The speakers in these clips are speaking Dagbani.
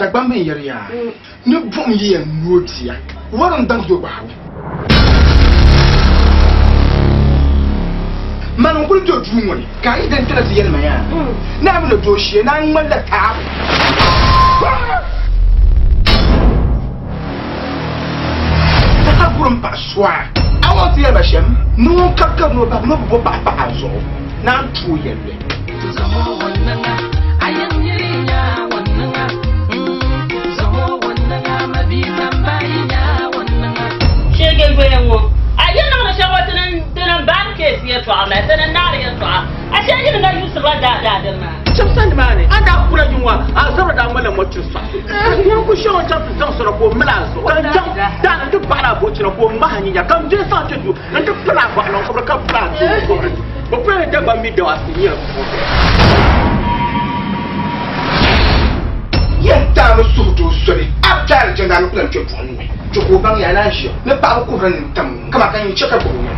Dagbamba n-yɛri yaa ni buɣim yi yɛn nooi bia, wari n-daŋ doo gbahibu. Mani n-kuli do duu ŋɔ ni ka a yi din tila ti yɛli ma yaa ni a mini dooshee ni a ŋmanila taabu. Ka a guri m-paɣi so a. A ŋɔ ti yɛli ba shɛm ni ŋun kabi ka ni o bahi ni o bi bo paɣa pahi a zuɣu ni a ni tu o yɛlli. Shege goya ŋɔ a yi niŋdi shɛŋa ti ni baari keesi yɛltɔɣa la ti ni naari yɛltɔɣa a shee yi ni na yuusirila daadaa dini maa. Chaŋ sani maa ni, a daa kula yiŋɔ, a zabiri daa ŋmanila mɔchiri sɔɣisi. Ŋun ku shɛŋa chaŋ ti zaŋ sɔna ka o mali a zuɣu, ka n chaŋ daa ni nti baɣili a buɣichina ka o ŋmahi a nyinya, ka m bia zaŋ kpe duu nti pili a bɔɣilɔŋkɔbiri ka pili a tuuŋkɔbiri. Bɛ pula ni Dagbaŋ mi Dawaasi nyɛla buɣili. Yɛn taami suhudoo soli, a bi taari jɛndaa ni ku lan kpe buɣim ni. Chɛ ka o baŋ ya naan ʒiya ni paɣiba kuhiri ni n-tam ŋɔ kaman ka nyin chɛ ka gbubi ŋɔ.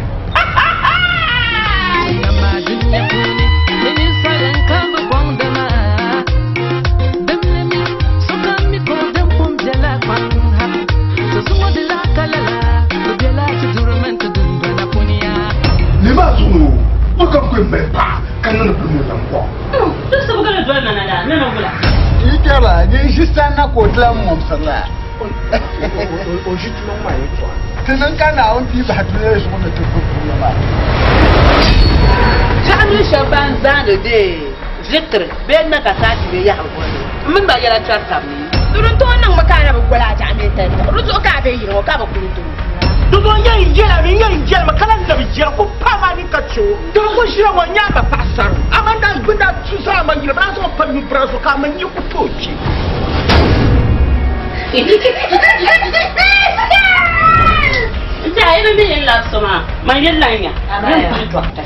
Niriba maa zuɣu ni o, o kam ku yɛn mali paɣa ka niŋdi bilim o yɛm kɔŋ. Yi kpɛrila, ni ʒi sanna ka o ti lan mɔmsiri la. O ʒi tuma ŋɔ maa yɛltɔɣa. Ti niŋ ka Naawuni pii bahi dunia zuɣu ni ti gbubi dunia maa. Paɣa mini shɛba ban zaandi bee zikiri bee Nagasaki bee yaɣiri bolli m mini ba yɛla kpɛri tab ni. Di ni tooi niŋmi ka a na bi goli a jaɣa mini tali zuɣu, di zuɣu ka a be yili ŋɔ ka bi kuli doo. Di zuɣu n yɛn yɛlimi, n yɛn yɛlimi ka lahi nabi jɛra ku paai maa ni ka chɛ o. Di bi ku ʒila ŋɔ n-nyɛ a ma paɣasarili, amaa n daa bɛ daa tu zaŋ a ma yili, bɛ daa zaŋ o pa nyubira zuɣu ka a ma nyee ku tooi kpi. N-tɛha yi bi mi yi ni labisi maa, man yi lan ya, bɛ ni pahi dɔɣite.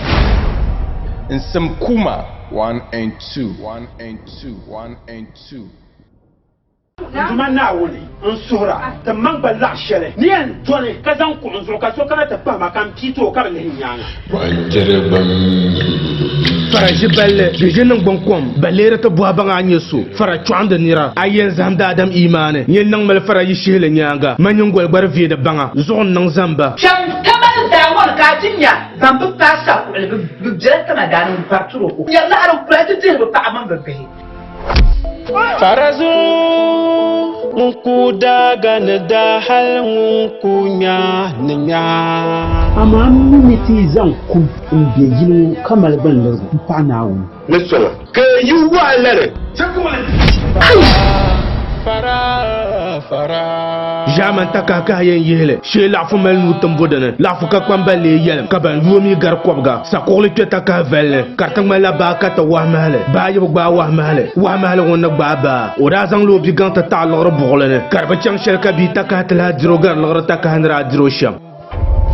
Nsem Kuma 1 and 2 1 and 2 1 and 2. N Duuma Naawuni, n suhir a, ti ma gba laɣ shɛli ni yɛn dɔni ka zaŋ kuɣ n zuɣu ka so kana ti pahi ma ka m pii ti o ka bi lihi n nyaaŋa. Fara ʒi balli, di ʒi niŋgbuŋ kom, ba leeri ti bɔhi baŋ a nyɛ so. Fara chɔɣindi nira, a yɛn zahim daadam imaani. Nyin niŋ mali fara yi shihili nyaaŋa, ma nyiŋgoli gba di veedi baŋa, zuɣu n-niŋ zamba. Cham kaman daa ŋɔ ni ka a ti nya ban bi paai sakuɣili, bɛ bela tiŋa daa ni m-pari turi o. Nyari laɣiri n-kula ti dihiri bɛ paɣaba mini bɛ bihi. Fara zuɣu ŋun ku daaga ni daa hal ŋun ku nya ni nya. Amaa m mi ni ti yi zaŋ kum m-be yili ŋɔ ka mali gbinlirigu m-paɣi Naawuni. Ni soŋa ka yi waɣila li. Ʒaamani takahikahi yɛn yihili shee laɣifu mali nuu timbu dini. Laɣifu ka kpambali lee yɛlim ka ban yuo mi gari kɔbiga. Sakuɣili kpe takahi vali ni ka di ti ŋmanila baa ka ti wahi mahili. Baa yi bi gbaai wahi mahili, wahi mahili ŋun ni gbaai baa. O daa zaŋla o bigaŋ ti taɣi liɣiri buɣili ni ka di bi chaŋ shɛli ka bia takahi ti lahi diri o gari liɣiri takahi ni daa diri o shɛm.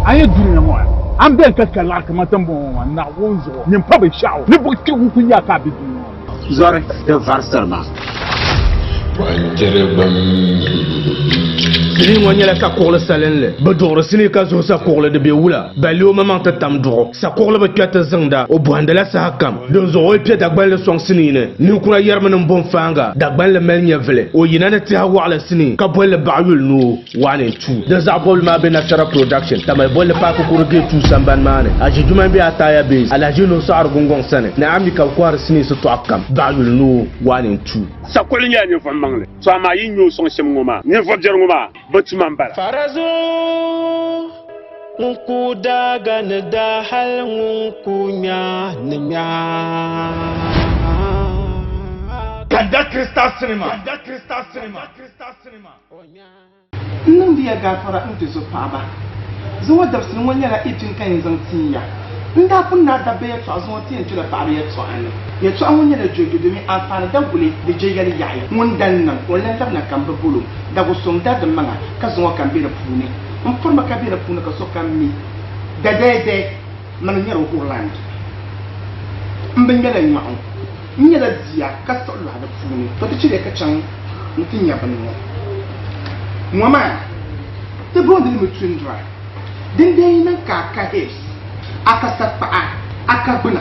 A yi dunia ŋɔ a ni beni ka ka liɣiri kaman tiŋgbɔŋ ŋɔ maa, Naawuni zuɣu nyin pa binshɛɣu ni buɣi kpiɣigu n-kul nya ka a be dunia ŋɔ ni. Zɔri di varisiri maa. Sinii ŋɔ nyɛla sakuɣili salinli. Bɛ duɣiri sinii ka zuhi sakuɣili di be wula? Balli o maŋmaŋ ti tam duɣu. Sakuɣili bi kpɛriti ziŋda, o bɔhindila saha kam. Dinzuɣu o yi kpe Dagbanli sɔŋ sinii ni, ninkura yɛrimi ni m-bo n-faaŋa Dagbanli mali nyɛvili. O yina ni tɛha waɣila sinii ka bolli baɣa yuli noo. 1 and 2. Din zaɣ bɔbili maa be Nasara Production, Tamale bolli paaki kuri gate 2 sambani maa ni. Aʒi Jumani be Ataya Base, Alhaji Nuhu Saɣiri Gungɔŋ sani, ni Ami ka bɛ kɔhiri sinii sitɔɣu kam, baɣa yuli noo 1 and 2. Sakuɣili nyɛla ninvuɣ maŋli, to amaa yi nya o sɔŋ shɛm ŋɔ maa, ninvuɣ biɛri ŋɔ maa bɛ tuma m-bala. Fara zuɣu ŋun ku daaga ni daa hal ŋun ku nya ni nya. Ganda Crystal Cinema. Ganda Crystal Cinema. N niŋdi ya gaafara n ti zo paɣiba. Zuŋɔ dabisili ŋɔ nyɛla Ipin ka yɛn zaŋ tin ya. N daa pun naai dabba yɛtɔɣa zuŋɔ ti yɛn kpela paɣiba yɛtɔɣa ni. Yɛtɔɣa ŋɔ nyɛla jojo domin anfaani daguli di je yɛli yaɣi. Ŋun dan niŋ o lan labina ka m bi bol o. Dagu suŋ da di maŋa ka zuŋɔ ka m be di puuni. M purimi ka be di puuni ka sokam mi. Dɛdɛɛdɛ, mani n-nyɛri Uhuru Land. M bi ŋmɛla nyɔɣu. N nyɛla bia ka siɣi lɔhi di puuni. To ti cheliya ka chaŋ nti nya bini ŋɔ. Ŋɔ maa, ti booni li mi tundra. Dindee yi niŋ ka a ka hips, a ka sakpaɣa, a ka gbuna.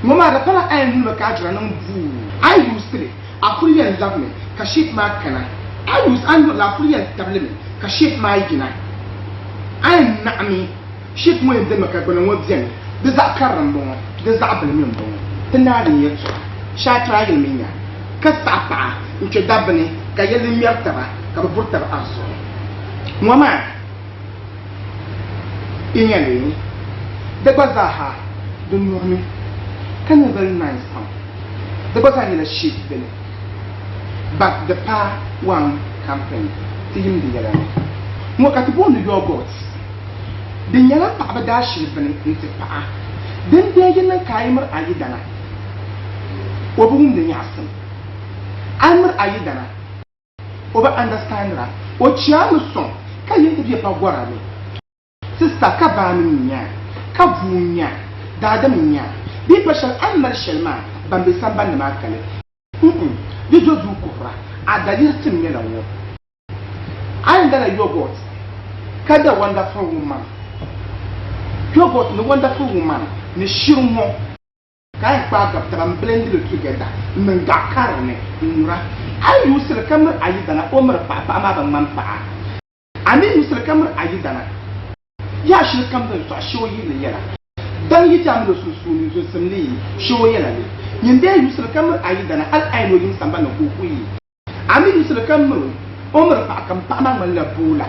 Ŋɔ maa di pala a yɛn yulimi ka a jira niŋ buu. A yi yuusi li. A puli yɛn labimi ka shape maa kana. A use a nyurili a puli yɛn tabili mi ka shape maa yina. A yɛn naɣimi shape ŋɔ yɛn benimi ka gbuna ŋɔ beni. Di zaɣ karili m-bɔŋɔ, di zaɣ bili mi m-bɔŋɔ. Ti naai din yɛltɔɣa shee a try yili mi nya ka saɣi paɣa n-kpe dabba ni ka yɛlli ŋmɛri taba ka bɛ buri taba arzuɣu. Ŋɔ maa yi nya li, di gba zaa ha di nyurimi ka nyɛ very nice pam. Di gba zaa nyɛla shape bini but di pa one company ti yim di yɛla ni. Ŋɔ ka ti booni yogurt. Di nyɛla paɣaba daashili bini n-ti paɣa. Din deegi niŋ ka a yi miri a yidana, o bi wumdi nyaɣisim. A yi miri a yidana, o bi understandira. O che a mi sɔŋ ka yi nti be pagɔra ni. Sista, ka baa mi n-nya a, ka bua n-nya a, daadam n-nya a. Bee pa shɛli a ni mali shɛli maa, ban be sambani ni maa kali. Mm-mm, di do duu kuhira, a daliri tim nyɛla ŋɔ. A yɛn dala yogurt ka da Wonderful Woman yogurt ni Wonderful Woman ni shiri ŋɔ ka a yɛn kpaai gabi taba m-blend li together n-niŋ gaɣ karili ni n-nyura. A yi yuusi li ka miri a yidana o miri paɣa, paɣa maa bi ŋmani paɣa. A mi yuusi li ka miri a yidana yaha shili kam din sɔɣi shee o yihili yɛla. Dan yi ti a min o sunsuuni zunsimli shee o yɛla li. Nyin dee yuusi li ka miri a yidana hal a yɛn o yim sambani ni ka o ku yi. A mi yuusi li ka miri o, o miri paɣa kam, paɣa maa ŋmanila boola.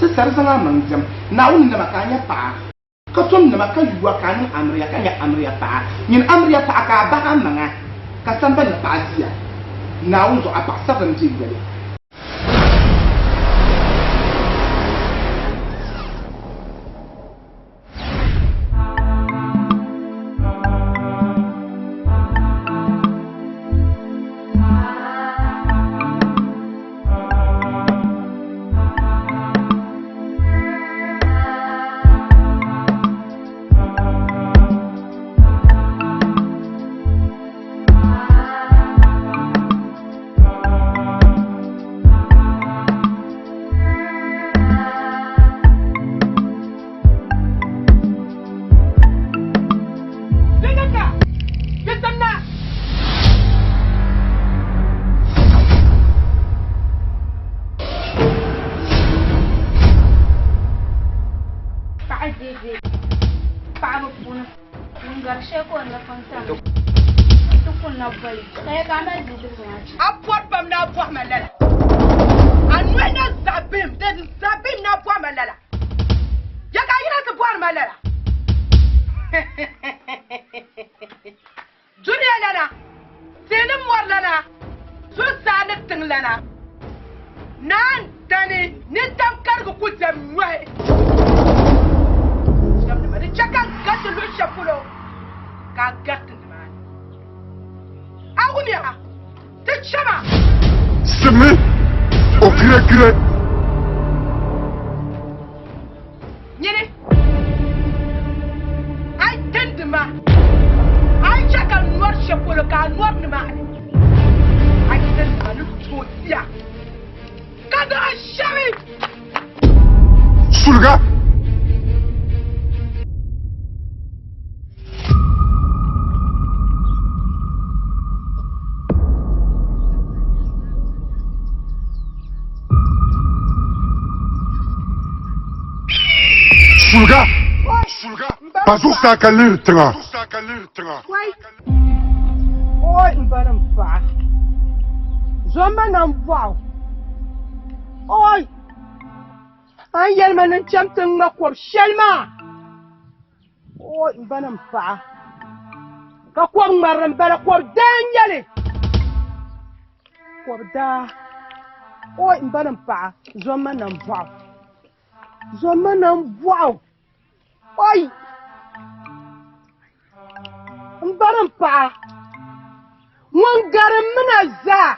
Sisari zaŋ a maŋ diɛm Naawuni nama ka a nya paɣa, ka tom nama ka yuua ka a niŋ amiriya ka nya amiriya paɣa. Nyin amiriya paɣa ka a bahi a maŋa ka sambani paɣa ʒiya. Naawuni zuɣu a paɣisarili m-be yoli. Paɣa dede paɣaba puuni ŋun gari shɛli ka o ni pun tam ti kunna boli kaya ka a mali bidirigu maa chɛ. A pɔri pam ni a bɔhi ma lala. A noli na zaɣ bihim, di zaɣ bihim ni a bɔhi ma lala. Ya ka a yina ti bɔhiri ma lala? Dunia lana, tihi ni mɔri lana, zuɣusaa ni tiŋ lana, naa n-dani nintam karigi ku diɛm nyɔhi. Diɛmdi ma, di chɛ ka n gariti luɣ shɛli polo ka a gariti nimaani. A wumya, ti chɛ ma! Simi Okirekire. Nyini, a yi tindi ma, a yi chɛ ka n nɔri shɛli polo ka a nɔri nimaani. A yi tindi ma ni tooi tia ka zaɣ shɛli. Suliga. Suliga. Pa zuɣusaa ka lihiri tiŋa. Oi m ba ni m paɣa zomma na m-bɔɣu oi a ni yɛli ma ni n cham ti ŋma kɔb shɛli maa oi m ba ni m paɣa ka kɔb ŋmarili m-bala kɔb daa n-nyɛ li kɔb daa oi m ba ni m paɣa zomma na m-bɔɣu zomma na m-bɔɣu oi M bari m paɣa ŋun garim mi na zaa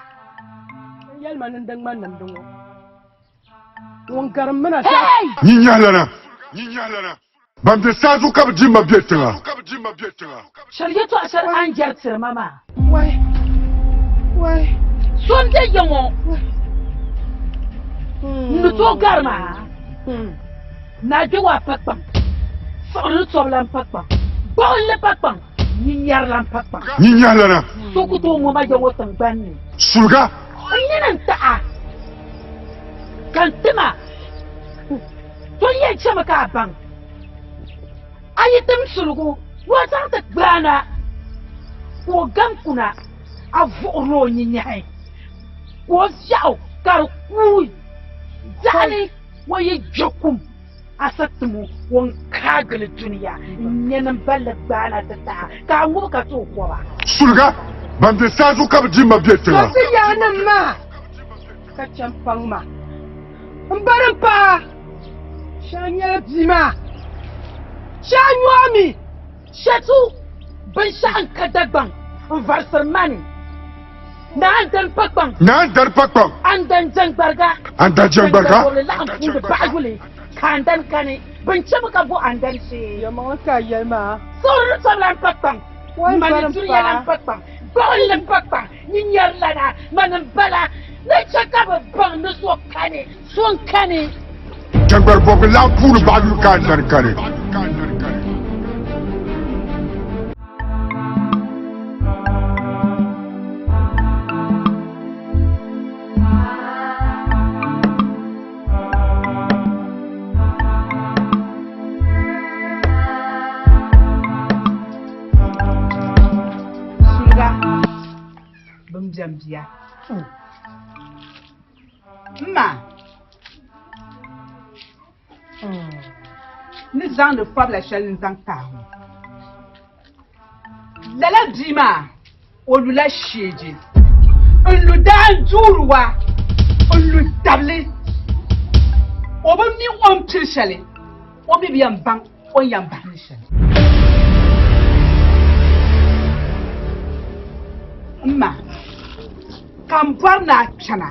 n yɛli ma ni n di ŋmani nimdi ŋɔ ŋun garim mi na zaa. Nyinyahlana, ban be saa zuɣu ka bɛ di ma be tiŋa. Shɛli yɛtɔɣa shɛli a ni jɛri tiri ma maa. Wai! Wai! So n-be ya ŋɔ n-ni tooi gari ma. Naa Gbewaa pa kpaŋ, siɣiri ni tɔbu lan pa kpaŋ, gbuɣinli pa kpaŋ, nyinyari lan pa kpaŋ. Nyinyahlana. So ku tooi ŋɔ ma ya ŋɔ tiŋgbani ni. Suliga! N nini n-taɣ a, ka n tim a. So n-yɛn chɛmi ka a baŋ. A yi tim suligu ni o zaŋ ti gbaai na, ka o gam kuna, a vuɣirila o nyinyahi, ka o viɛɣu ka di kuui daɣili o yi gbi kum. A sa tim o, o ni kaai gili dunia n-nya nim balli gbaai na ti taɣi, ka a ŋubi ka ti o kɔba. Suliga, ban be saazuɣu ka bɛ jilima be tiŋa. Ka ti yaannim maa ka chɛ m-paŋ ma. M bari m paɣa, shɛli nyɛla bia maa, shɛli a nyɔɣu mi. Shɛtu binshɛɣu n-ka Dagbaŋ n-varisiri ma ni, Naa n-dani pa kpaŋ. Naa n-dani pa kpaŋ. Andan jɛŋgbariga. Andan jɛŋgbariga. Jɛŋgbari laɣim puuni baɣa yuli ka andan kani. Bɛ ni chɛmi ka bo andan shee. Yɛlimaŋli ka a yɛli maa. Suhuri ni tɔbu lan pa kpaŋ. Mani dunia lan pa kpaŋ. Gbuɣinli m-pa kpaŋ. Nyinyari lana, mani m-bala. Ni chɛ ka bɛ baŋ ni so kani. So n-kani. Jɛŋgbari bɔbigu laɣim puuni baɣa yuli ka andan kani. Suliga bin biɛm bia m ma ni zaŋdi fabila shɛli n-zaŋ taai ŋɔ. Lala bia maa, o lula sheeji n-lu daanduuri wa n-lu tabili. O bi mi o ni pili shɛli, o mi bi yɛn baŋ o ni yɛn bahi ni shɛli. M ma, ka m bɔri ni a kpɛma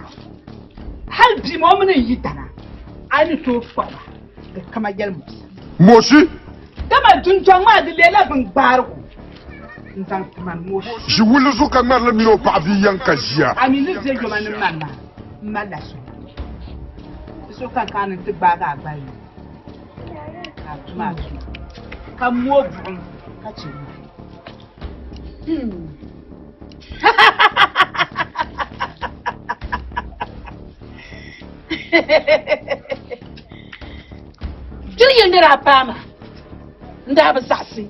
hal bia maa o mini n yidana, a ni tooi kpuɣi ba di kama yɛlimuɣisa. Moshi! Dama dundɔŋ maa di leela bingbaarigu n-zaŋ ti man Moshi. Ʒi wulli zuɣu ka ŋmarili mini o paɣa bia yɛn ka ʒiya. A mi ni be yoma ni mani maa, m malila soli. Di so ka n kana ni n ti gbaagi a gbali ni ka a tum a tuma, ka mooi buɣim ka chɛ ma. Diri yi ni daa paai ma, n daa bi zaɣisi.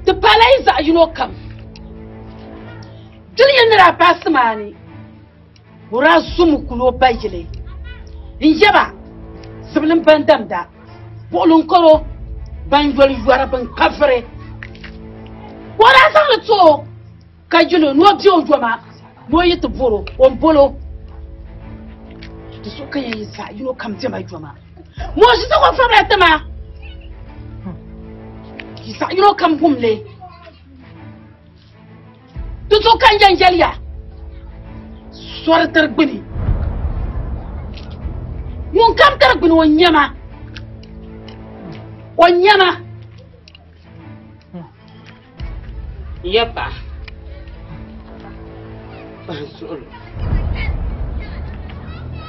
Di paala yi zaɣ yino kam. Diri yi ni daa paai Simaani, o daa zomi kuli o ba yili n-yaba sibilim ban damda, buɣiliŋkɔro ban yoli yɔri bin kafiri. Ka o daa zaŋ li ti o ka yɛl o ni o be o yoma ni o yi ti bɔr o, o ni bol o. Di zuɣu ka yɛn yi zaɣ yino kam diɛma yoma. Moshi zaŋ o fabila ti ma. Yi zaɣ yino kam wum li. Di zuɣu ka n yɛn yɛli ya, sɔri tiri gbini. Ŋun kam tiri gbini o nyama, o nyama. Ya paɣa, pahi n suɣulo,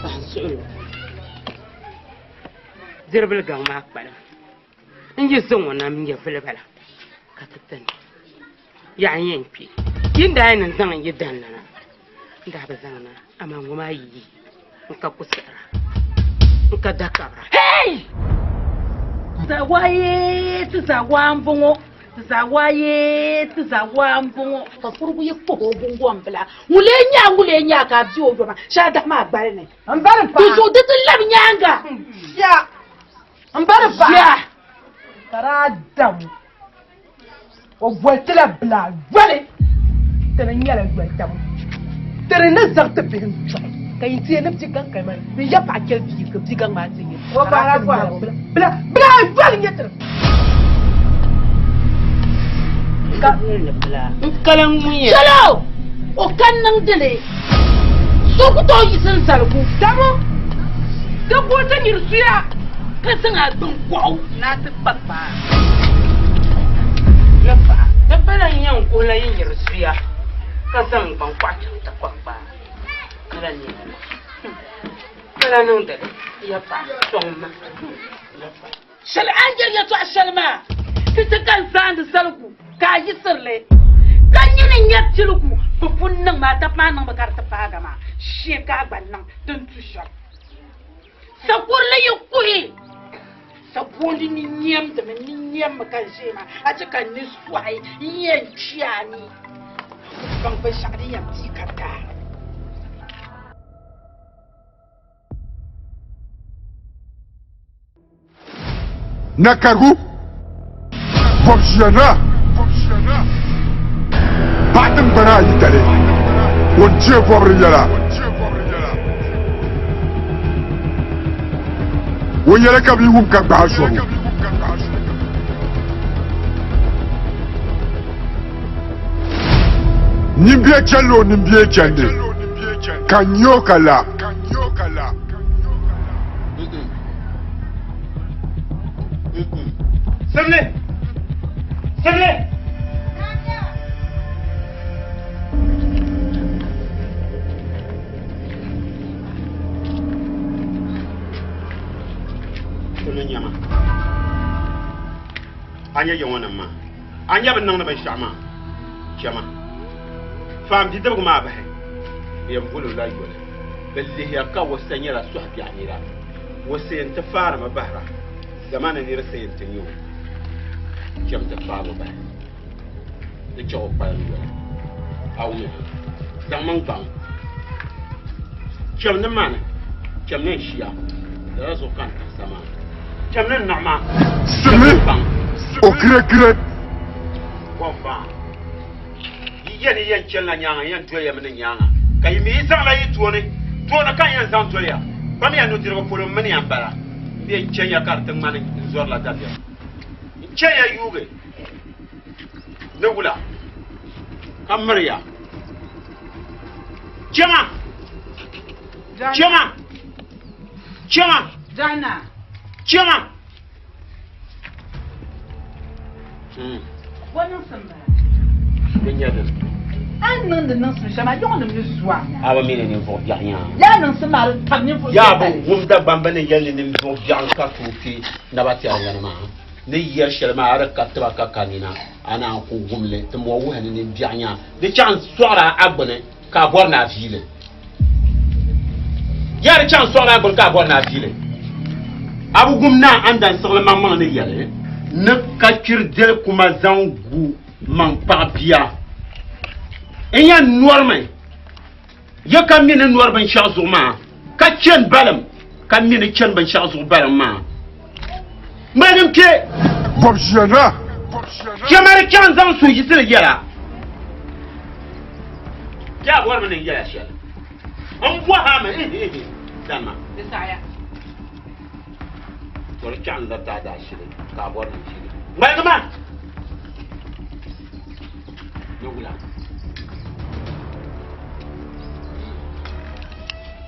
pahi n suɣulo. Diribili gaŋ maa kpalim. N yi zaŋ o na m nyɛvili bala ka ti ti ni. Yaɣa n yɛn kpi. Yi ni daa yɛn zaŋ n yi dan na, n daa bi zaŋ na, amaa ŋɔ maa yi yi n ka kusiɣira, n ka dakabira. Hey! Zawaye ti zawa m-bɔŋɔ, ti zawaye ti zawa m-bɔŋɔ. Ka kurigu yi kpuhi o gungɔmbila, ŋun lee nya a, ŋun lee nya a ka a be o yoma, shee a dahi maa gbali ni. M bari paɣa. Di zuɣu di ti labi nyaaŋa. Ya! M bari paɣa. Ya! Ka daa dam o boli ti la bila yoli ti ni nyɛla yoli tabo ti di ni zaŋ ti bihi n-chɔɣi ka yin ti yɛn ni bia gaŋ kalima ni ya paɣa chɛli bia ka bia gaŋ maa ti nyɛ O paɣila bɔhigu. bila bila yoli nyɛ tiri N kala ŋun yɛn. Chɛlo! O ka niŋdi li. So ku tooi yiɣisi n-zaligu. Damo, di ku ti nyiri suya. Ka zaŋ a gbini kɔɣu. Naa ti kpa kpaa. Ya paɣa, di pala n yɛn kuhi la yi nyiri zuya ka zaŋ n gbaŋ kɔɣu chaŋ ti kpa kpaa. Ka la niŋ li. Ka la niŋdi li. Ya paɣa, sɔŋ ma. Ya paɣa. Shɛli a ni yɛli yɛtɔɣ shɛli maa, ti ti ka n zaandi zaligu ka a yiɣisiri li. Ka nyini n-nyɛ piligu bɛ pun niŋ maa, taba maa niŋmi ka di ti paagi maa, shee ka a gba niŋ di ni tu shɛm. Sakurili yi kuhi, sagondi ni nyɛmdimi, n ni nyɛmmi ka n ʒee maa, a chɛ ka n ni sɔhi n-yɛn kpi a ni baŋ binshɛɣu din yɛn pii ka daa. Nakarigu bɔbʒiɛna paɣa tiŋgbana ayi dali o ni chɛ bɔbiri yɛla o yɛla ka bɛ yi wum ka gbaai zɔbu. Nimbie chɛli o nimbie chɛndi ka nyɛ o ka la. Simli! Simli! Simli nyama. A nyɛ yiŋɔ nim maa. A nya bɛ ni niŋdi binshɛɣu maa? Chama, faam bidibigi maa bahi. Bɛ yɛn bol o la yoli. Bɛ lihiya ka o sa nyɛla sɔhibiɛɣu nira. O sa yɛn ti faarimi bahira, zamani nira sa yɛn ti nya o. Cham ti faag o bahi. Di chɛ o kpalim yoli. A wumya? Zaŋmi n gbaŋ. Cham ni mani, cham ni n shia. Lala zuɣu ka n taɣisa maa. Cham ni n niɣi maa. Simli, o kirekire. Bɔŋ Yi yɛn yi yɛn chanila nyaaŋa, n yɛn doli ya mi ni nyaaŋa, ka yi mi yi zaŋla yi tooni, tooni ka n yɛn zaŋ doli ya. Kpamiya nudirigu polo m mini ya m-bala. M bi yɛn chɛn ya ka di ti ŋmani n zɔrila dabiɛm. N chɛn ya yuugi ni wula ka miri ya. Chama! Chama! Chama! Chama! Bɔ niŋsim bala? A ni niŋdi niŋsim shɛm a yiŋnim ni zu a na. A bi mi ni ninvuɣ biɛɣu nyaa. Yaa niŋsim maa di tabi ninvuɣ Yaa bi biɛtali. wum Dagbamba ni yɛli ni ninvuɣ biɛɣu n-kariti o kpee naba tɛriŋa ni maa. Ni yɛri shɛli maa a di ka tiba ka ka nina, a naan ku wum li. Ti mɔɔ wuhi ni nimbiɛɣu nyaa di chaŋ n-sɔɣiri a a gbini ka a bɔri ni a vii li. Yaa di chaŋ n-sɔɣiri a gbini ka a bɔri ni a vii li. A bi wum Naa Andansiɣili maŋmaŋ ni yɛli ni ka kpiri deli kuma zaŋ gu maŋ paɣ bia. N yɛn nɔrimi. Ya ka mi ni nɔri binshɛɣu zuɣu maa, ka chani balim, ka mi ni chani binshɛɣu zuɣu balim maa. Ŋmaligi n-kpe. Bɔbʒiɛna. Chama di chaŋ zaŋ suhuyiɣisili yɛla. Yaa bɔrimi ni n yɛla shɛli. M bɔhi a mi, ihihi, dama. Di saɣiya. To di chaŋ n-labiti a daashili ka a bɔri ni n chili. Ŋmaligi ma! Ni wula?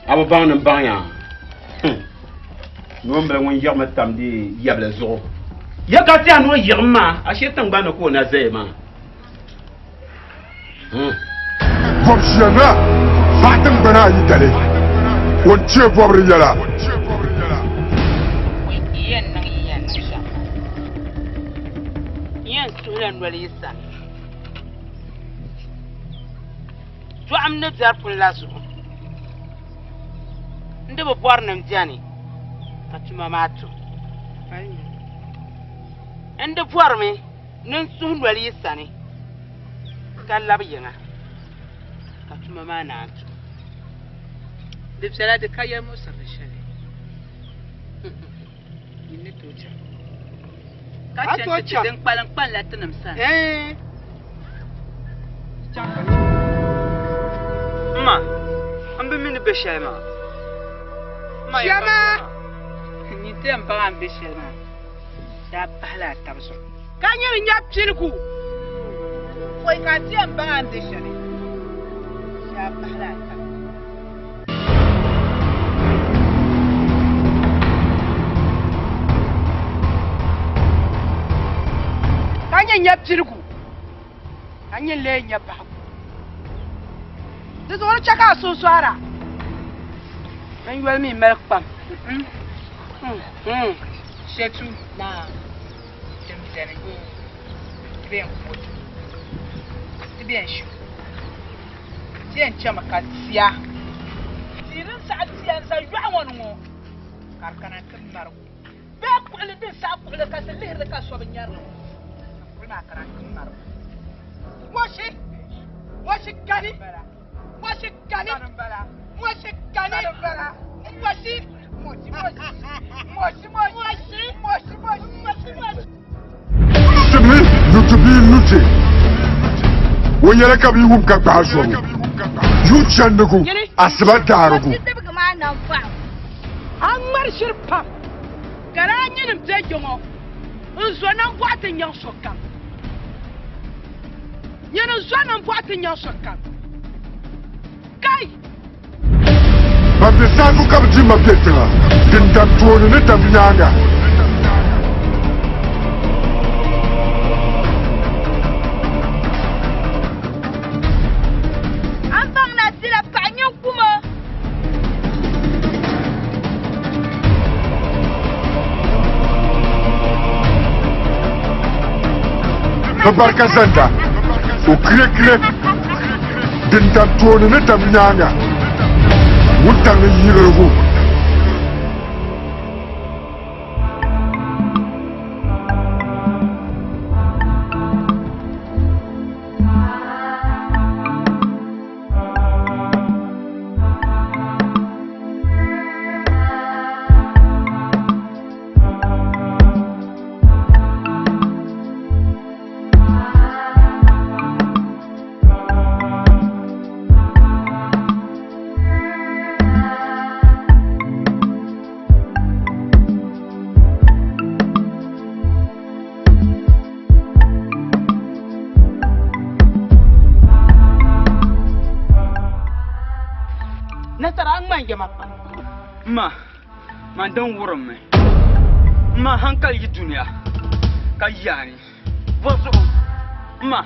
A bi baŋ ni m baŋ ya? Noombila ŋun yiɣimi tam di yabili zuɣu. Ya ka ti a ni o yiɣim maa, ashe tiŋgbani ni ka o na zaya maa. Bɔbʒiɛna paɣa tiŋgbana ayi dali, o ni chɛ bɔbiri yɛla. Yi yɛn niŋ yi yɛn niŋ shɛm maa. N yɛn suhila noli yi sani. Dɔɣim ni biɛri puli la zuɣu, n di bi bɔri ni m beni ka tuma maa tum. N di bɔrimi ni n suhi noli yi sani ka labi yiŋa ka tuma maa naan tum. Di viɛla di ka yɛlimuɣisirili shɛli nyin ni tooi chaŋ ka A chɛ tooi nti ti chaŋ. din kpalim kpanila tinim sani. Ɛɛn. Chaŋ ka chɛ. M ma, m bi mi ni be shɛli maa. M ma, Chiama! Nyin ti yɛn baŋ a ni be shɛli maa. Daa pahila a tab zuɣu. Ka nyini nya piligu pɔi ka a ti yɛn baŋ a ni be shɛli. Daa pahila a tab. Ka nyini nya piligu, ka nyini lee nya bahigu. Di zuɣu di chɛ ka a suhu sɔhira. N yoli mi mali kpam. Shɛtu din beni di bee n-ku o. Ti bɛn shu. Ti yɛn chɛmi ka tia. Tia din saɣi tia n-za yɔɣu ŋɔ ni ŋɔ ka di kana nti marigu. Bee kuɣili din saɣi kuɣili ka ti lihiri li ka so bi nyari li ŋɔ ka kuɣili maa kana nti marigu. Moshi! Moshi kani! Moshi kani! Moshi kani! Moshi! Moshi moshi! Moshi moshi! Moshi moshi! Moshi! Simli luti bia luti o yɛla ka bi wum ka gbaai zɔbu yuŋ chandigu asiba daarigu. A ŋmari shiri pam ka daa nyinim be yiŋɔ n-zo nambɔɣu ti nyaŋ sokam. Nyini n-zo nambɔɣu ti nyaŋ sokam. Kai! Ban be saazu ka bɛ di ma be tiŋa, din dam tooni ni dam nyaaŋa. A ni baŋ ni a dila paɣ nyin kum o. Bɛ barika zanda, o kirekire. Din dam tooni ni dam nyaaŋa, wuntaŋ ni yiɣirigu. Nasara a ŋmani jɛma pam. Ma, man din wurimmi. Ma hankali yi dunia ka yaani. Bɔzuɣu ma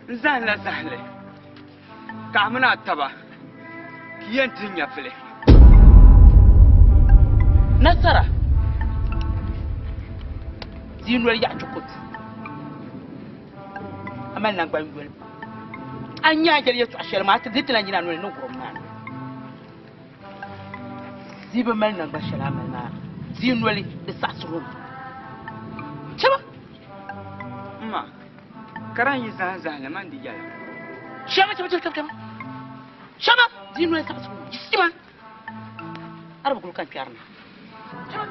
n zahimla zahimli ka a mini a taba ka yi yɛn di nyɛvili. Nasara bia noli yaɣi chokoti, a mali naŋgban yoli. A ni nya a yɛli yɛtɔɣ shɛli maa, a ti di ti lan yina a noli ni wurim maa. Bia bi mali naŋgban shɛli a mali maa, bia noli di saɣisiri o mi. Chama! M ma, ka di yi zahim zahimli man di yɛla. Chama, chama, chama, chama. Chama! Bia noli saɣisiri o mi. Yiɣisima! A di bi guli ka n kpɛri na. Chama!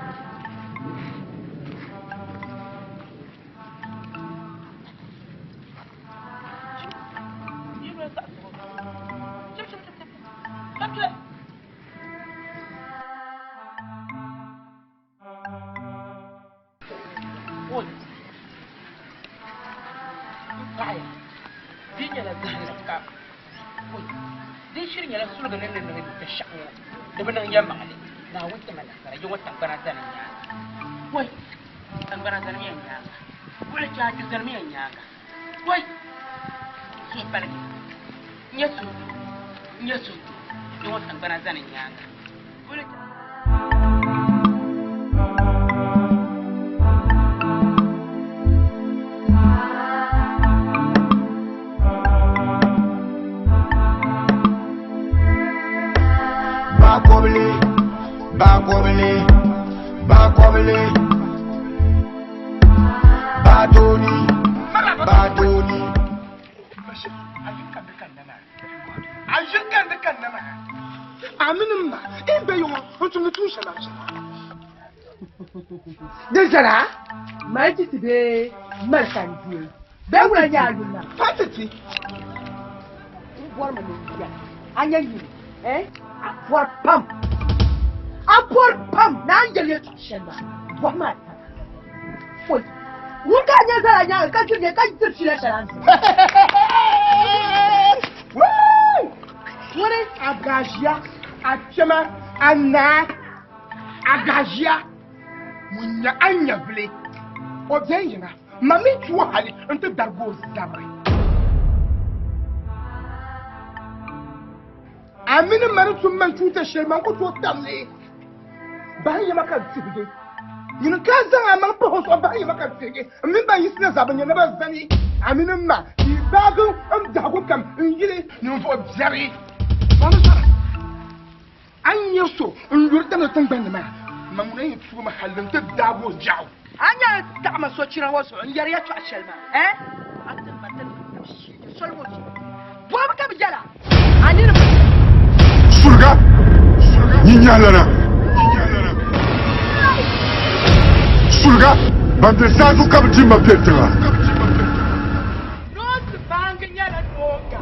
Bia noli saɣisiri o mi. Chama, chama, chama, chama. Chama, chama. Oi! N paɣiya, di nyɛla zahindi ka oi! Di shiri nyɛla suliga ni ni niŋ binshɛɣu ŋɔ, di bi niŋ yɛlimaŋli. Naawuni ti ma nasara, yi ŋɔ tiŋgbana zani n nyaaŋa. Oi! Tiŋgbana zanimiya n nyaaŋa. Buɣili chaachi zanimiya n nyaaŋa. Oi! Suhu paligi, n nyɛ suhudoo, n nyɛ suhudoo, yi ŋɔ tiŋgbana zani n nyaaŋa. Buɣili chaachi. Bakobili, bakobili, bakobili, badoni, badoni. A mini m ma n be yiŋɔ n tumdi tuun shɛŋa shɛŋa. Di zara mali ti ti bee mali ka n di bee wula nyɛ a yuli maa? Pa ti ti. N bɔrimi ni n yɛli a nyɛ nyini eh? A pɔri pam a pɔri pam ni a ni yɛli yɛltɔɣa shɛli maa bɔhimi a taba. Oi ŋun ka a nyɛ zara nyaaŋa ka diri ka diri fiila shɛli a ni diri. Ŋuni a gaʒiya a kpɛma a naa a gaʒiya ŋun nyɛ a nyɛvili o bɛn yiŋa ma mi tu o hali n-ti darigi o zabiri. A mini ma ni tum man chuuta shɛli man ku tooi tam li. Bahi yɛma ka n tihigi. Nyini ka a zaŋ a maŋ pahi o zuɣu bahi yɛma ka n tihigi. M mini ban yiɣisina zaa bɛ nyɛ ni bɛ zani a mini m ma. Gbaagi n biɛhigu kam n yili ninvuɣ biɛri. Mani sara, a ni nya so n-yuri damdi tiŋgbani ni maa, man ŋuna yɛn tuui mi hal nti daag o biɛɣu. A nya n taɣi ma sochira ŋɔ zuɣu n-yɛri yɛtɔɣ shɛli maa, ɛɛh? A ti ma ti niŋ tab shee soli ŋɔ zuɣu. Bɔbu ka bɛ yɛl a, a nini bi. Suliga, nyinyahlana. Suliga, ban be saazu ka bɛ di ma be tiŋa. Noonsi baangi nyɛla noonga,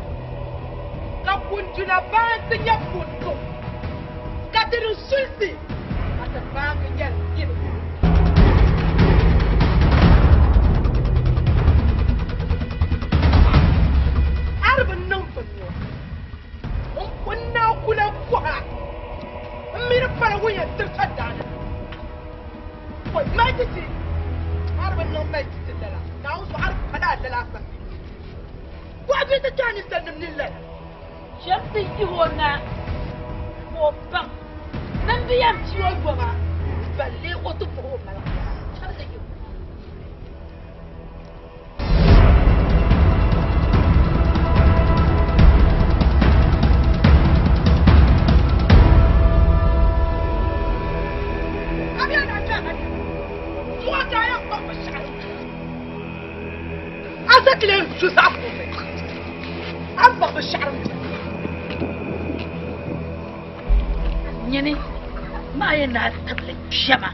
ka kunduna baansi nyɛ kundu, ka ti di sulisi ka ti baangi nyɛ niriba. A di bi niŋ bini ŋɔ, n pun naai kula kuɣa, m mi di pala ŋun yɛn tiri ka daani. Oi, mali ti ti, a di bi niŋ mali ti ti lala, Naawuni zuɣu a di pala a lala a kpambi. Kuɣa bɛ ti chaŋ ninsalinim nini lala. Shɛm ti yihi o na ka o baŋ ni m bi yɛn ti o yoma balle o ti bɔhi o maligu yɛla. Shɛm ti yihi o na. Nyini maa yɛn daa tibili kpɛma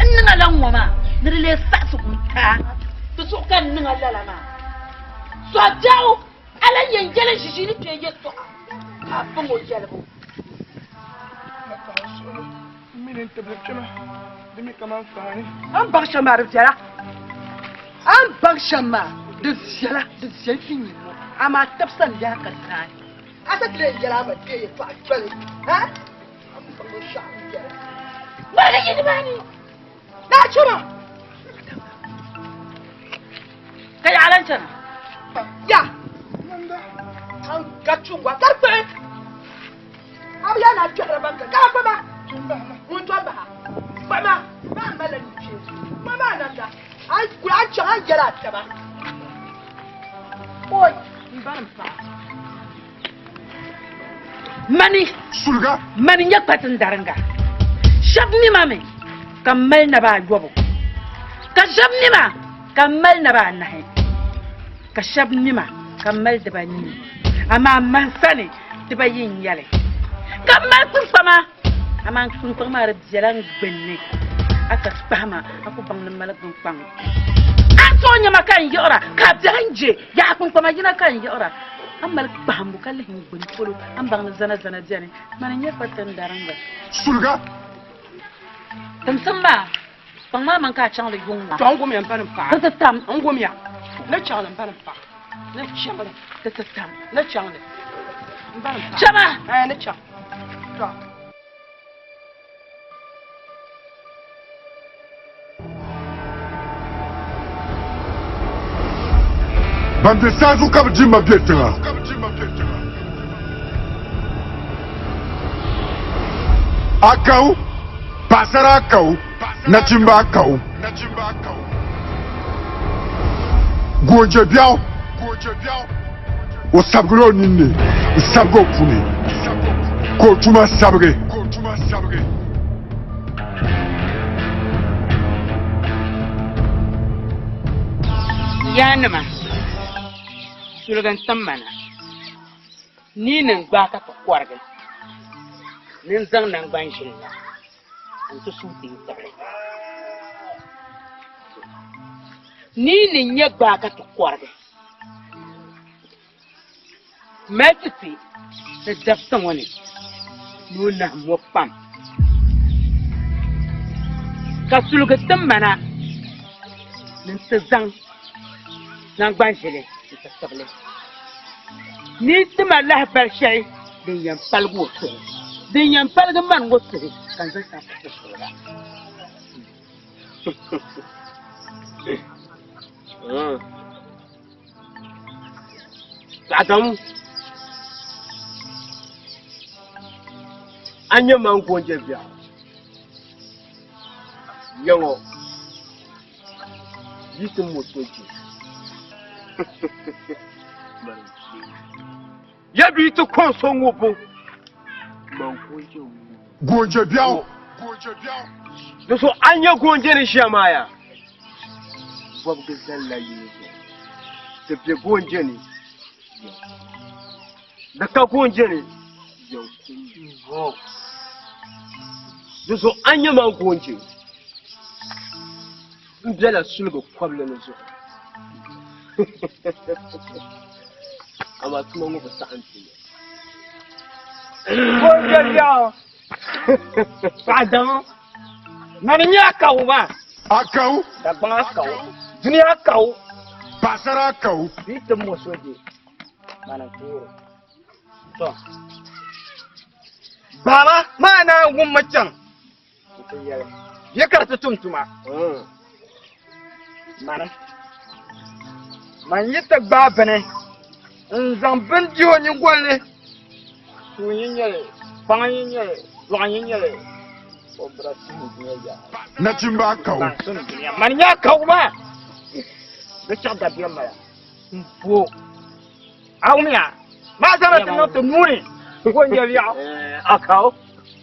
n niŋ a la ŋɔ maa ni di lee saɣisigu n-taai di zuɣu ka n niŋ a lala maa. Sɔbiɛɣu a lan yɛn yɛli n ʒiʒiini kpee yɛtɔɣa ka a baŋ o yɛlibu. A ni baŋ shɛm maa di viɛla, a ni baŋ shɛm maa di viɛla, di viɛli viɛnyɛliŋ amaa tibisa n-lɛhi ka naai. A sa ti lee yɛli a ma kpee yɛtɔɣa joli, ha? A ni baŋ binshɛɣu n-yɛli. Ŋmaligi yi nimaani. Naa chama! Ka yaɣa lan chana. Ya! An ga chungwa ka di kpuɣi. A bi yaa ni a kpɛhira ban ka ka a kpuɣi ma. Ŋun tom baha. Kpuɣi ma. Maa malila nukpee. Kpuɣi ma a namda. A yi kuli a chaŋ a ni yɛli a taba. Oi! M ba ni m paɣa. Mani. Suliga. Mani nyɛ kpatindaringa. Shɛb nima mi ka m mali naba ayɔbu, ka shɛb nima ka m mali naba anahi, ka shɛb nima ka m mali dibanii, amaa man sani dibayi n-nyɛ li. Ka m mali kpiŋkpama, amaa n kpiŋkpaŋ maa di bela n gbinni. A ka kpahi ma, a ku baŋ ni m mali kpiŋkpaŋ. A ni tooi nya ma ka n yiɣira, ka a biɛhi n-je. Yaha kpiŋkpama yina ka n yiɣira, a ni mali kpahimbu ka lihi n gbini polo, a ni baŋ ni zana zana beni. Mani n-nyɛ kpatindaringa. Suliga! Timsim maa, kpaŋ maa mani ka a chaŋ li yuŋ ŋɔ. Tɔ n gumiya m-pa ni m paɣa. Ti ti tam. N gumiya. Ni chaŋ li m-pa ni m paɣa. Ni chaŋ li. Ti ti tam. Ni chaŋ li m-pa ni m paɣa. Chama! Ɛɛ ni chaŋ. Tɔ. Ban be saazu ka bɛ di ma be tiŋa. Akawu, paɣasara akawu, nachimba akawu. Goonje biɛɣu, o sabigila o ninni n-sabigi o puni ka o tuma sabigi. Yaanima, suliga n-tim ma na ni ni n gbaai ka ti kɔrigi ni n zaŋ naŋgban ʒili na n-ti suui ti yi tibili. Ni ni n-nyɛ gbaai ka ti kɔrigi. Mali ti ti ni dabisa ŋɔ ni ni o nahim ŋɔ pam, ka suligi ti ma na ni n ti zaŋ naŋgban ʒili n-ti tibili ni n ti ma lahibali shɛli din yɛn paligi o suhu, din yɛn paligi mani ŋɔ suhu ka n zaŋ chaŋ ti ti suliga. Adamu a nyɛ man goonje biɛɣu ya ŋɔ yi ti mo so je. Ya bi ti kɔŋ so ŋubbu. Goonje biɛɣu. Di so a nya goonje ni ʒiya maa ya? Bɔbigi zalila yili zuɣu. Di be goonje ni Di ka goonje ni Di zuɣu a nya man goonje m bela suligu kɔbili ni zuɣu. Amaa tuma ŋɔ bi saɣim ti ni. Goonje biɛɣu paɣa daŋɔ mani nyɛ akawu maa. Akawu. Dagbaŋ akawu. Dunia akawu. Paɣasara akawu. Bɛ ti mo so je mani n-toori. To. Baba maa naan wummi chaŋ nti yɛli ya ka di ti tum tuma. Mani, man yi ti gbaai bini n-zaŋ bini dihi o nyingoli ni, tuun yi nyɛ li, kpaŋ yi nyɛ li, dɔɣu yi nyɛ li, o bira suhim dunia yaha. Nachimba akawu. Baŋsim dunia. Mani nyɛ akawu maa. Di chaɣ dabiɛm mala. M-bo. A wumya, maa zaŋla ti niŋ ti nuu ni ka o nyɛ biɛɣu. Akawu.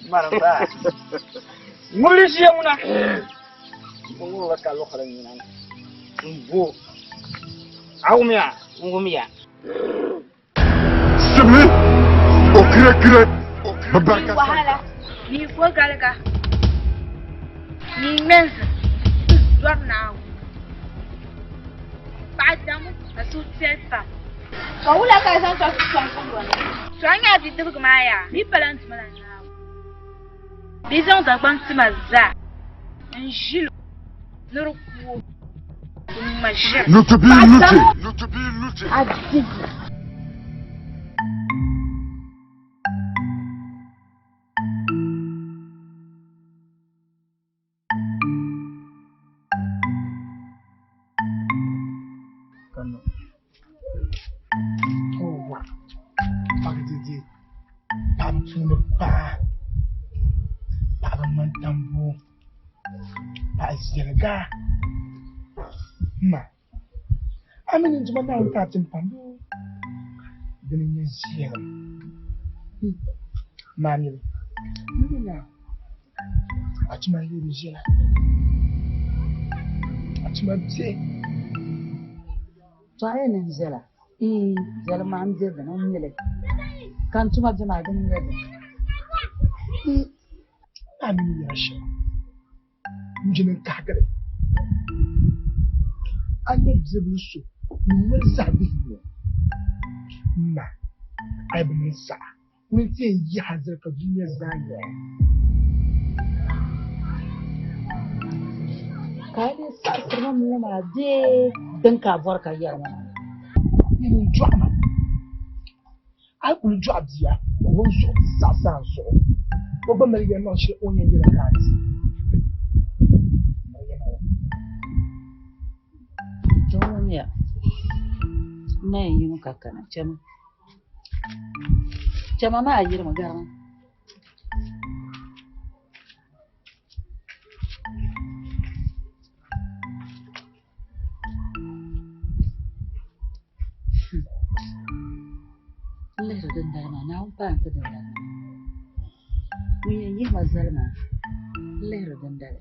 Mani m-baa. Ŋubili ʒiya ŋuna. O ŋubila ka luɣili nyina ni. M-bo. A wumya? N wumya. Sibili, o kire kire, bi barika Ni wahala, ni gogaliga, ni ŋmɛnzi, ni zɔri Naawuni. Paɣa damu ka suhupiɛlli pam. Ka wula ka a zaŋ chaŋ ti sɔŋ kuliga ni? To a nya a bidibigi maa yaa? Bɛ pala n dima la Naawuni. Bɛ zaŋ Dagbaŋ tima zaa n-ʒil o ni di ku o n-ŋma ʒiri. Luti bee luti. A dihi. Paɣididi paɣaba puuni paɣa paɣaba ŋmani tambuu paɣa viɛliga ma a mi ni n tuma Naawuni ka a tim pam bee dini n-nyɛ viɛlim maa niriba n mi na a tuma n-lee bi viɛla a tuma be. To a yi ni viɛla, ii, viɛlim maa m-be dini, m mi li. Ka n tuma be maa dini n-nyɛ dini. Ii, a mi ni yɛra shɛm. N jini n-kahigiri a nya bibil so ŋun mali zaɣ bihi ŋɔ, m ma, a yi bi niŋ saha, ŋuni nti yɛn yihi a zali ka dunia zaa nya a. Ka a lee saɣisiri ma ŋ-ŋɔ maa bee din ka a bɔri ka yɛri ŋɔ maa? Nyini n-dɔɣi ma. A yi kuli dɔɣi bia ka o zuɣu ti saɣisi a zuɣu, o gba mali yɛlimaŋ shɛli o ni yɛn yɛli ka a di. Ti wumya, n na yɛn yimi ka kana, chama. Chama maa yirimi garima. N lihiri dindali maa, Naawuni paai n-ti dindali maa. Ŋun yɛn yihi ma zali maa, n lihiri dindali.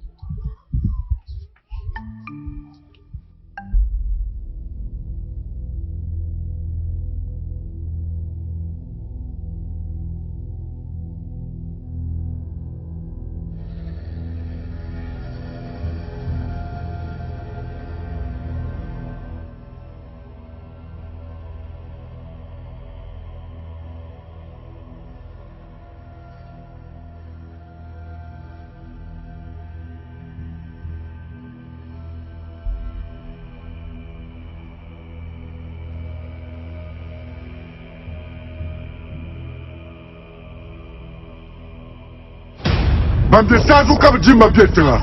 Ban be saazu ka bɛ di ma be tiŋa.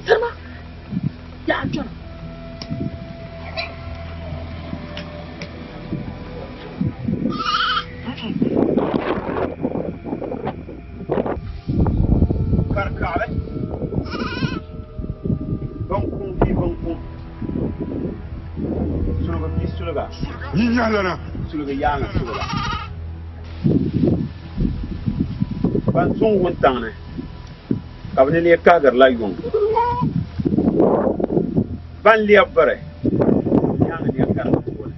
Sirima, yaa kpɛna. Suliga. Nyinyahlana. Suliga yaaŋa suliga. Ban suŋ wuntaŋ ni ka bɛ ni lee kahigirila yuŋ. Ban lɛbi biri yaaŋa lee karigi tooni.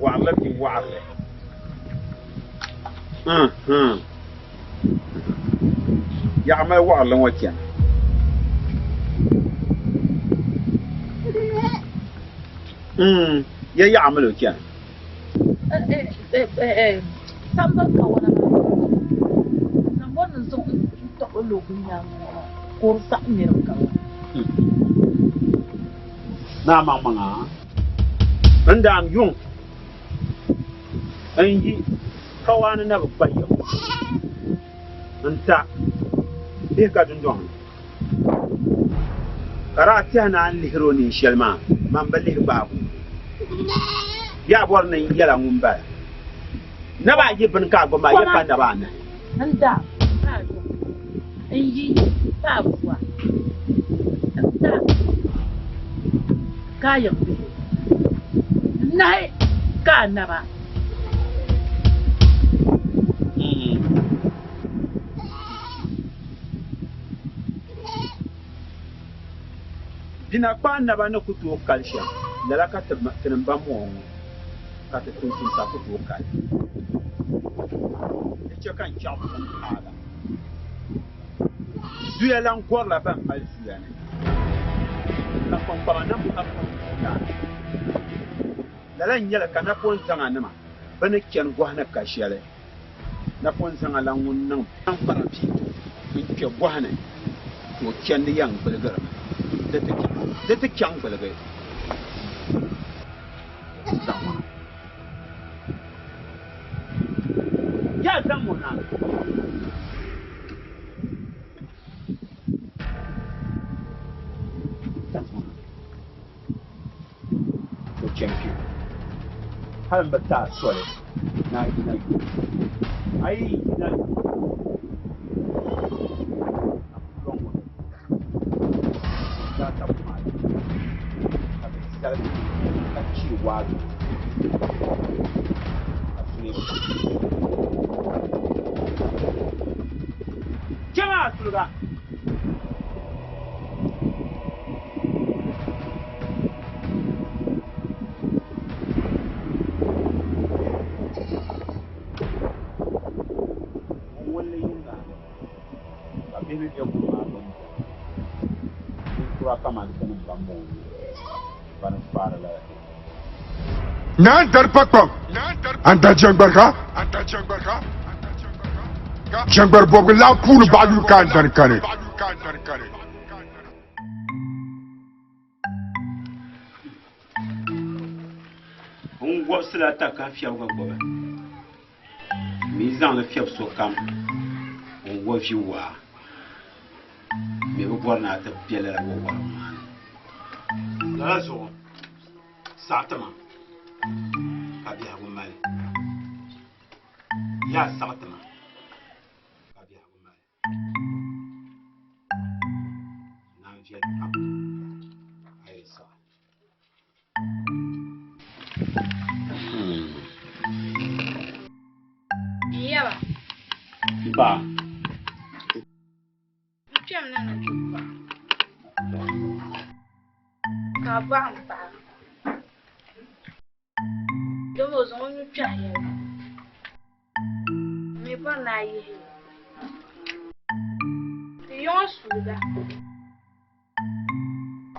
Waɣirili bee waɣirili. Nhun. Yaɣa mali waɣirili ŋɔ chana. Mm, ya yaɣa mali o chana. Sambani kawana maa Sambani ni zaŋ n taɣi o lo nyaaŋa ŋɔ maa ka o di saɣim niriba kawana. Naa maŋmaŋa n daam yuŋ n yi kawaani na bi kpa yiɣi n ta bihi ka dundɔŋ ni ka daa tɛhi ni a ni lihiri o neen shɛli maa man bi lihi gbaag o. Yaa bɔri ni n yɛla ŋun bala. Naba ayi bini ka a gbubi maa, ya pa naba anahi. N da ka a yuŋ, n yi ka a bua, n ta ka a yiŋ bihi, n nahi ka a naba. Dina kpa a naba ni ku tooi kali shɛm, lala ka tinim ba mɔɔ ŋɔ ka ti tuuntumsa ku tooi kali. Di chɛ ka n chaɣ buɣim paai ba. Zuya lan gɔrila bɛn mali zuya ni, ka kpiŋkpama nim pa kpiŋkpama. Lala n-nyɛ li ka napɔŋ zaŋanima bɛ ni chani gɔhi ni ka shɛli. Napɔŋ zaŋa la ŋun niŋ kpara piibu n-kpe gɔhi ni ka o chandi yɛn gbiligirimi di ti chaŋ gbiligi zaŋ o na. Yaa zaŋ o na. Zaŋ o na. O chani kpe hal m bi ti a soli ni a yina yuŋ. A yi yina yuŋ, a ku lɔŋ o daa tabi maa ka bɛ saligi ka chɛ waazu ka suliya. Chama a suliga! Wulli yiŋga ka bihi mi be kum maa gbuni beni. Ninkura kaman ti ni bambɔŋɔ ŋɔ bani faari lala dini. Naa n-dari pa kpam, an da jɛŋgbariga. Jɛŋgbari bɔbigu laa puuni baɣa yuli ka an dani kani. N wɔbisila takahi fiɛbiga gbubi, mi zaŋli fiɛbi sokam n wa vi waa. Mi bi bɔri ni a ti be lala wa warigu maa ni. Lala zuɣu saɣiti ma ka biɛhigu mali. Yaa saɣiti ma ka biɛhigu mali. Nam viɛli pam a yi saɣi. N yaba. Ba. N kpɛm na ni ti bɔɣi. Ka a bɔɣi m paɣa. Dama o zaŋ o nuu kpɛhi yɛli, M mi bɔri ni a yihi li. Ti yiŋɔ suuga,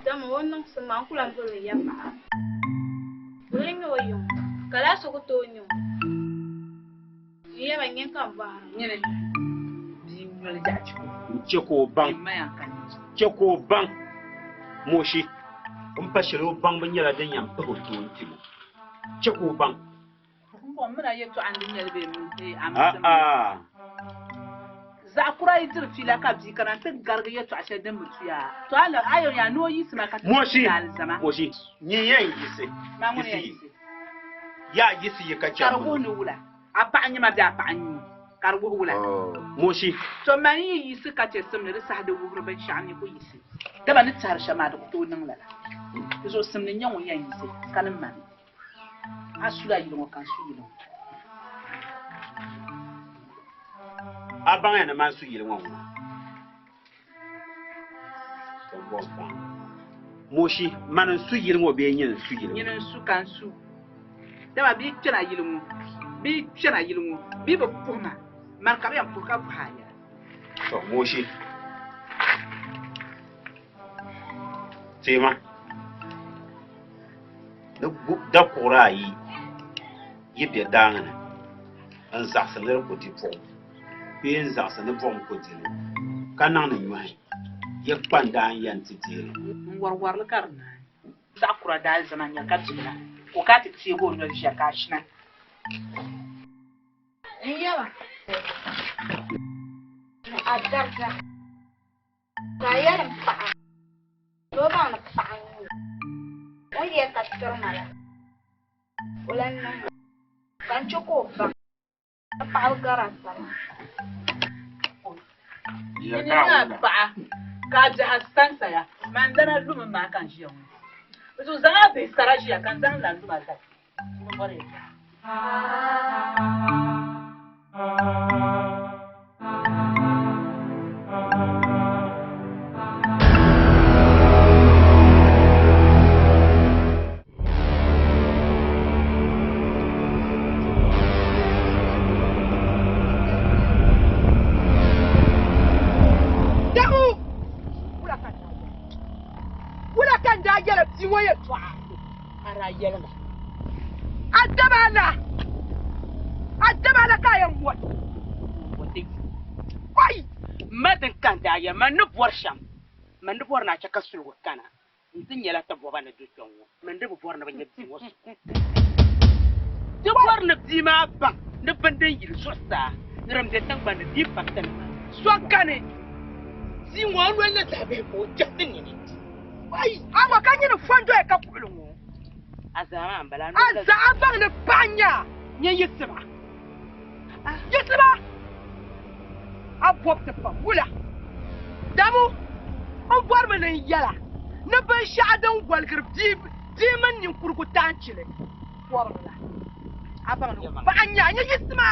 dama o niŋsim maa n-ku lan boli o ya paɣa. Wula n-nyɛ o yiŋɔ, ka laa so ku tooi nya o. N yaba nyini ka m bɔhiri ŋɔ. N-chɛ ka o baŋ, chɛ ka o baŋ Moshi. O ni pa shɛli o baŋbu nyɛla din yɛn pahi o tooni ti o. Chɛ ka o baŋ. Zaɣ kura yi diri fiila ka bia kana nti garigi yɛtɔɣ shɛli din bi tuya, to a la a yɛn yaa ni o yiɣisi ma ka ti Moshi! ti alizama. Moshi! Nyin yɛn yiɣisi, Maa ŋuni yɛn yiɣisi yi. yiɣisi? Yaa yiɣisi yi ka chɛ Ka di wuhi ni wula? A paɣa n-nyɛ ma bee a paɣa n-nyɛ o? Ka di wuhi wula? Moshi! To mani yi yiɣisi ka chɛ simli, di saha di wuhiri binshɛɣu ni ku yiɣisi. Dama ni tɛhiri shɛm maa, di ku tooi niŋ lala. Di zuɣu simli n-nyɛ ŋun yɛn yiɣisi ka ni mani. A sula yili ŋɔ ka n su yili ŋɔ. A baŋya ni man su yili ŋɔ ŋuna. Moshi, mani n-su yili ŋɔ bee nyini n-su yili ŋɔ? Nyini n-su ka n su. Dama bɛ yi kpɛna yili ŋɔ, bɛ yi kpɛna yili ŋɔ, bɛ yi bi puhi ma, mani ka bɛ yɛn puhi ka bɔhi a yɛla. To, Moshi, teema ni dakuɣuri ayi yi be daaŋa ni n-zaɣisi ni di ku di buɣim bee n-zaɣisi ni buɣim ku di li ka niŋdi nyɔhi, yi kpa n-daa n-yɛn ti deei li. N wariwari li ka di naai. Zaɣ kura daa zama n-nya ka bibila ka o kana ti teegi o noli ʒiya ka a shina. N yaba, ni a dariza, ka a yɛli m paɣa ni o baŋ ni paɣa n-nyɛ o, o ni yɛli ka tiri ma la, o lan niŋ ma, ka n chɛ ka o baŋ ni paɣiba gari a taba. Nyini a paɣa ka a biɛhi sansaya, man lana lumi maa ka n ʒiya ŋɔ. Bɛ zuɣu zaŋ a bihi sara ʒiya ka n zaŋ n lan luma zali. Wula ka n daa yɛli bia ŋɔ yɛtɔɣa? A daa yɛli ma, A daba ala, a daba ala ka a yɛn mɔti. Oi! Ma din ka n daa yɛli, man ni bɔri shɛm, man di bɔri ni a chɛ ka suligu kana nti nyɛla ti bɔba ni do kpɛŋ ŋɔ, man di bi bɔri ni bɛ nya bia ŋɔ suligu. Ti bɔri ni bia maa baŋ ni bini din yili zuɣusaa ni din be tiŋgbani ni dii pa tinima. So kani bia ŋɔ o noli ni zaɣ bihi ka o kpɛhi ti nini. Oi! A ŋɔ ka nyini fɔndoya ka kuɣili ŋɔ. A zaa maa m-bala. A zaa a baŋ ni paɣa nya nyɛ yiɣisiba. Yiɣisiba! A bɔbi ti pam wula? Damu, n bɔrimi ni n yɛla ni binshɛɣu din waligiri bia mini ninkurigu taanchili bɔbiri la. A baŋ ni paɣa nya nyɛ yiɣisima.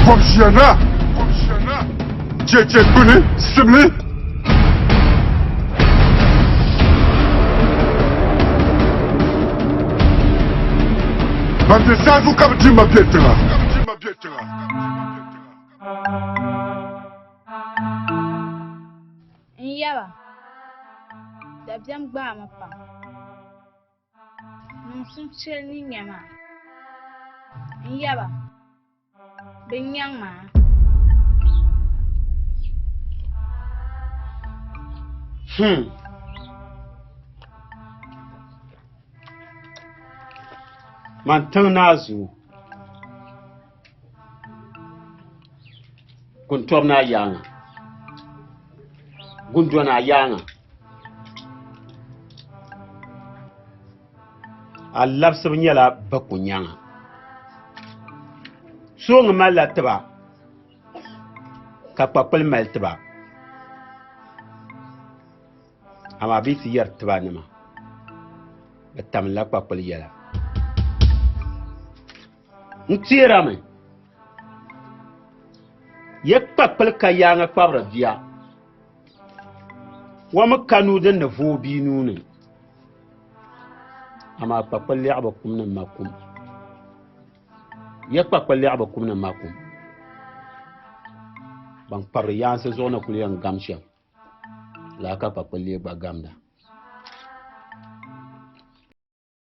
Bɔbʒiɛna, cheche gbuni simli. Ban be saazu ka bɛ dimba be tiŋa. N yaba, dabiɛm gbaai ma pam. Niŋsim shɛli ni nya maa, n yaba, bɛ nyaŋ ma. Hmm. Man tiŋ naa zuu. Kuntɔbu naa yaaŋa. Gundɔ naa yaaŋa. A labisibu nyɛla ba ku nyaŋa. Sooŋa malila tiba ka kpakpili mali tiba. Amaa bɛ yi ti yɛri tiba nima, bɛ tamla kpakpili yɛla. N teerami, ya kpakpili ka yaaŋa kpabiri bia. O mi ka nuu din ni vooi bia nuu ni, amaa kpakpili lɛɣu bi kum ni ma kum. Ya kpakpili lɛɣu bi kum ni ma kum. Ban kpabiri yaansi zuɣu ni kuli yɛn gam shɛm, laa ka kpakpili lee gba gamda.